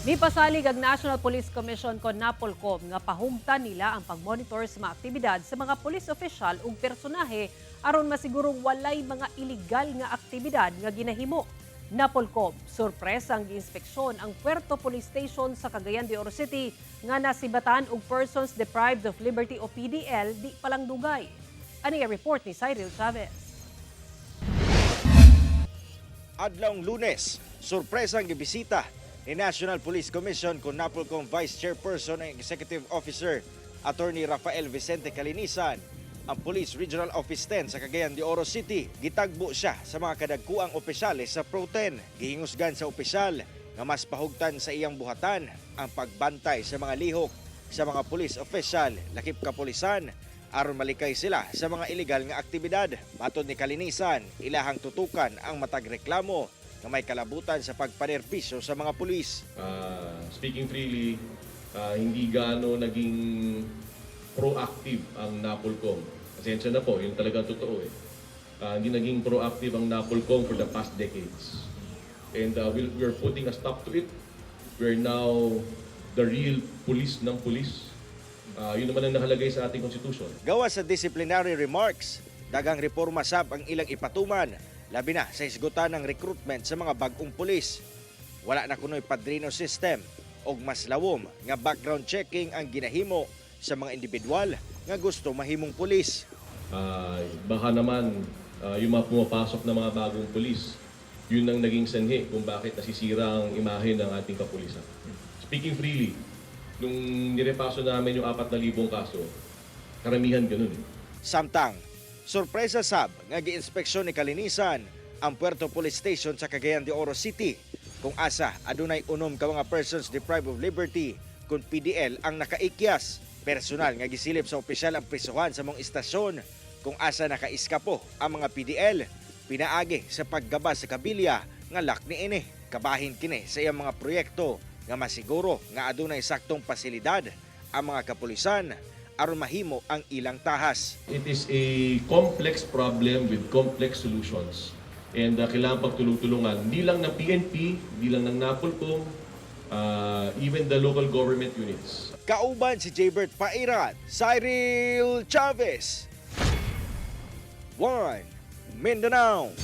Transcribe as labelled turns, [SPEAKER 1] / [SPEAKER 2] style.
[SPEAKER 1] Mipasalig ang National Police Commission kon Napolcom nga pahugtan nila ang pagmonitor sa mga aktibidad sa mga police official ug personahe aron masigurong walay mga iligal nga aktibidad nga ginahimo. Napolcom, sorpresa ang giinspeksyon ang Puerto Police Station sa Cagayan de Oro City nga nasibatan og persons deprived of liberty o PDL di palang dugay. Ani ang report ni Cyril Chavez.
[SPEAKER 2] Adlawng Lunes, sorpresang gibisita ni National Police Commission kon Napolcom Vice Chairperson and Executive Officer Attorney Rafael Vicente Calinisan ang Police Regional Office 10 sa Cagayan de Oro City. Gitagbo siya sa mga kadagkuang opisyales sa Pro 10. Gihingusgan sa opisyal nga mas pahugtan sa iyang buhatan ang pagbantay sa mga lihok sa mga police official, lakip kapulisan, aron malikay sila sa mga illegal nga aktibidad. Matod ni Kalinisan, ilahang tutukan ang matag reklamo nga may kalabutan sa pagpanerbisyo sa mga pulis.
[SPEAKER 3] Speaking freely, hindi gaano naging proactive ang NAPOLCOM. Pasensya na po, yun talagang totoo eh. Hindi naging proactive ang NAPOLCOM for the past decades. And we're putting a stop to it. We're now the real police ng police. Yun naman ang nakalagay sa ating constitution.
[SPEAKER 2] Gawas sa disciplinary remarks, daghang reforma sab ang ilang ipatuman, labi na sa hisgutan ng recruitment sa mga bag-ong pulis. Wala na kuno'y padrino system og mas lawom nga background checking ang ginahimo sa mga individual nga gusto mahimong pulis.
[SPEAKER 3] Baka naman yung mga pumapasok na mga bagong pulis, yun ang naging sanhi kung bakit nasisira ang imahe ng ating kapulisan. Speaking freely, nung nirepaso namin yung 4,000 kaso, karamihan ganun eh.
[SPEAKER 2] Samtang, sorpresa sab nga giinspeksyon ni Kalinisan ang Puerto Police Station sa Cagayan de Oro City kung asa adunay 6 ka mga persons deprived of liberty kung PDL ang nakaikyas. Personal nga gisilip sa opisyal ang prisuhan sa maong istasyon kung asa nakaiskapo ang mga PDL pinaagi sa paggaba sa kabilya nga lock niini. Kabahin kini sa iyang mga proyekto nga masiguro nga adunay saktong pasilidad ang mga kapulisan aron mahimo ang ilang tahas.
[SPEAKER 3] It is a complex problem with complex solutions. And kailangan pagtulong-tulungan, hindi lang ng PNP, hindi lang ng NAPOLCOM, even the local government units.
[SPEAKER 2] Kauban si Jaybert Pairat, Cyril Chavez. 1 Mindanao.